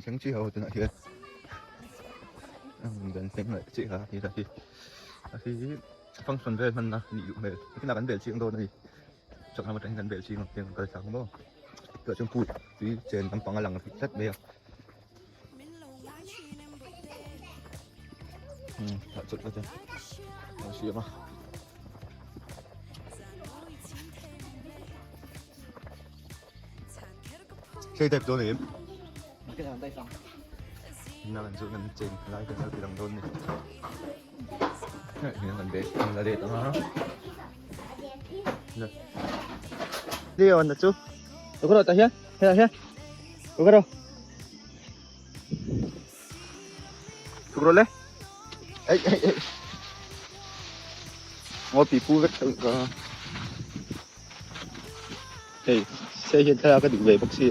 Thleng chi ho tunah hian kan thleng leh chiah a heta hi a hi function vel hmanna a nih duh hmel nakinah kan bel chiang dawn a ni chak lam atangin kan bel chiang ang tiang kan kal tlang maw tah chuan pool tui chen lampang a lang rih tlat mai a umm tah chawlh te an siam a. Hei type dawn em? Nang an chu kan cheng lai kan lo ti lang dawn ni. Hei hian kan bag kan la let anga. Leon na chu. Tukro ta hian. Hei hian. Tukro. Tukro le. Ei ei ei. Ngo pi pu vek ka. Hei se hian thlalak a duh ve bawk si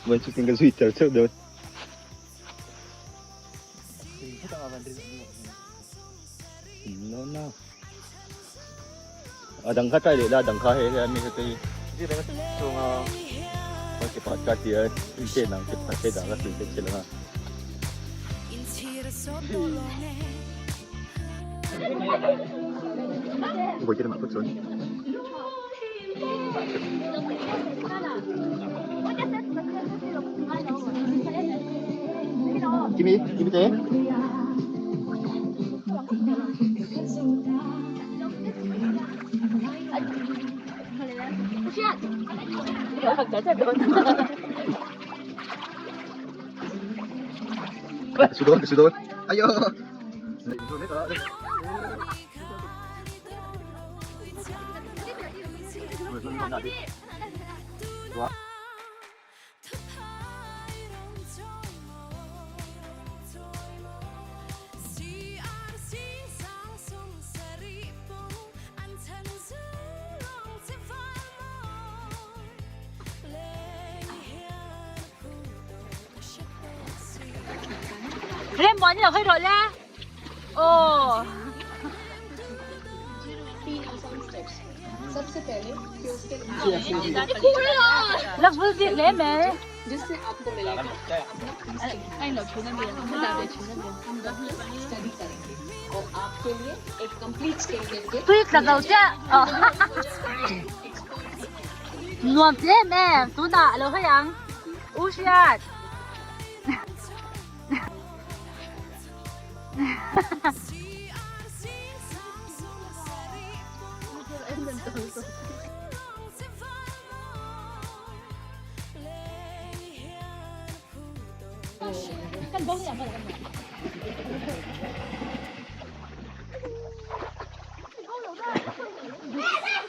vawiin chu ka zui tel chauh dawn. A dang kha try leh la a dang kha hei hei ami te hi chunga ke pakhat ka tia in chen ang ke pakhat te dah ka tui te chhel anga. Vawi te lamah phawt chuan. Kimi, Kimi te. Su dawn, su dawn. Ayo. Remmuan i lo hawi rawh le. Aw. La vul bik hle mai. Tui tla zo chiah. Nuam ti em em. Tunah a lo hawi ang. U Hriat.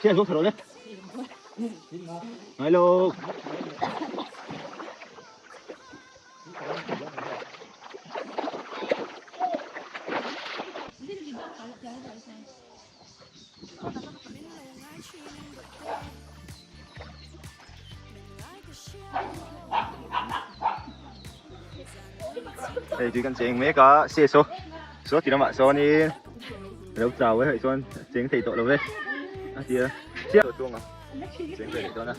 Chiah zo tharo le. Ngai lo. Hei tui kan cheng mek a se saw saw ti lamah sawnin lo chau e hei chuan cheng thei tawh lo ve a tia chiah chuang a cheng ve leh dawn a.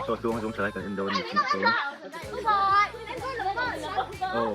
Saw chuang zawng thalai kan en dawn a ni tih chuan aw.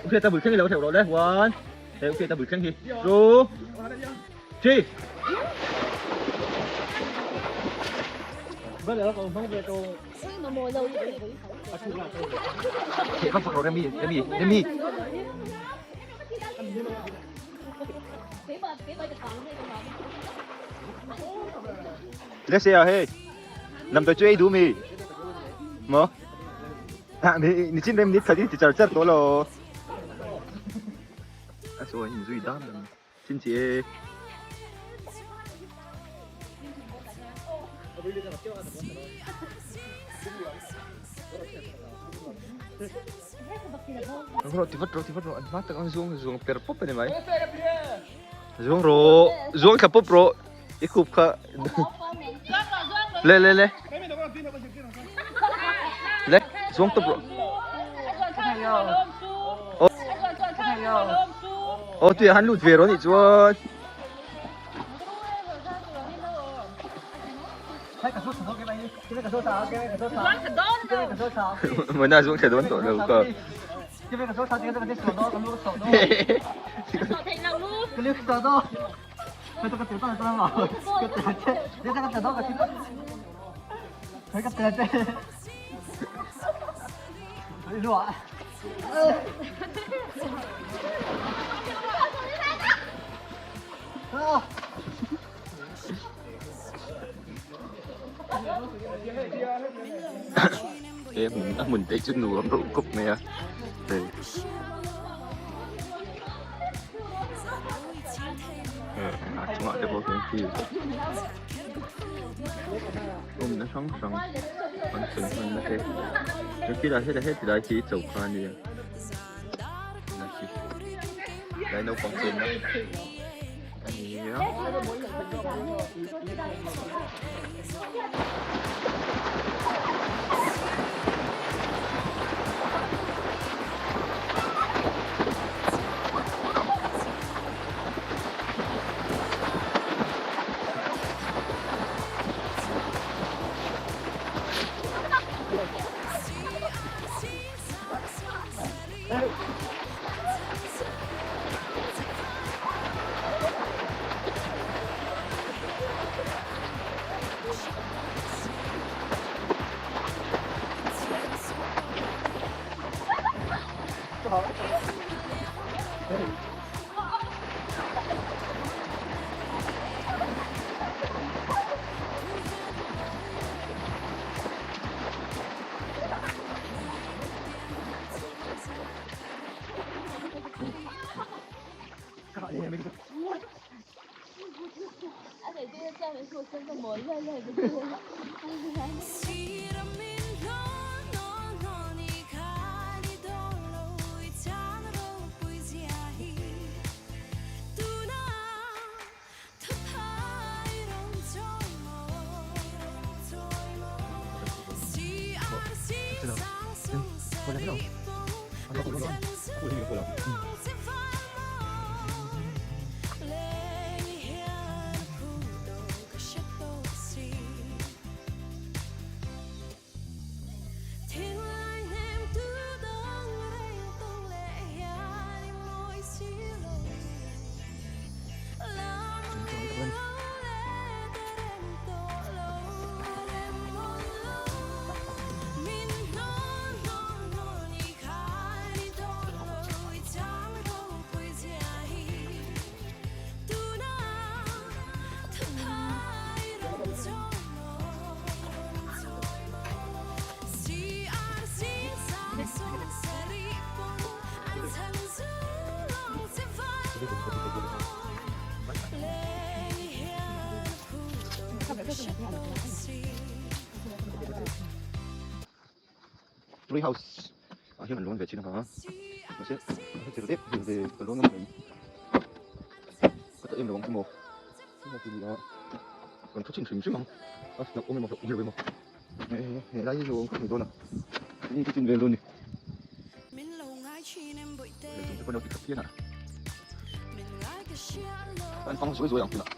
Ok ta bul thleng hi lo theuh rawh le one hei ok ta bul thleng hi two three Theh vak vak rawh Remi Remi Remi Let's say ah hey Lam toi chu ei duh mi maw. Nichin rem ni khat i ti char char tawh lo. A saw an inzui dan dan. Chin chi e. Ro ti vat ro ti vat ro an hma tak ang zuang zuang per pawp ani mai. Zuang ro zuang thla pawp ro i khup kha le le le le zuang tawp ro. Aw tui ah han lut ve rawh anih chuan. Mawina zuang thla dawn tawh lo ka. He hmun a hmun te chu nuam reuh khawp mai a hei a chungah te pawh khian khi awmna hrang hrang an sawi hman na te chuan khilai hetah heti lai khi choka a nia tlai naupang chenna a ni a. Tree house ah hian an lawn ve thin a mahse a chil deuh deuh ve ka lawn ngam mai ka ta em lo ang chu maw tree house hi a kan thu chhin hrim hrim ang a hlauh awm emaw hlauh awm lo emaw he lai hi chu awm khawp mai dawn a ni chu chin vel dawn a ni lehchung te pawh an lo ti khat phian a an fang zuai zuai ang tunah.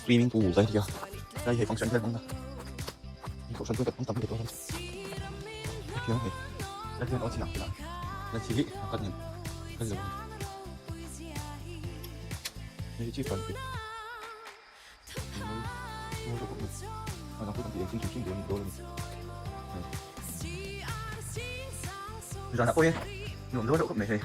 Swimming pool đây kìa đây hệ function thêm không ta function tôi tập tập được không thiếu hề đây thì nó chỉ nặng là chỉ cắt nhìn cắt rồi đây chỉ phần thì chu kan ti engkim hrim hrim dawn dawn a ni. Zanah pawh hi nuam dawn deuh khawp mai hei.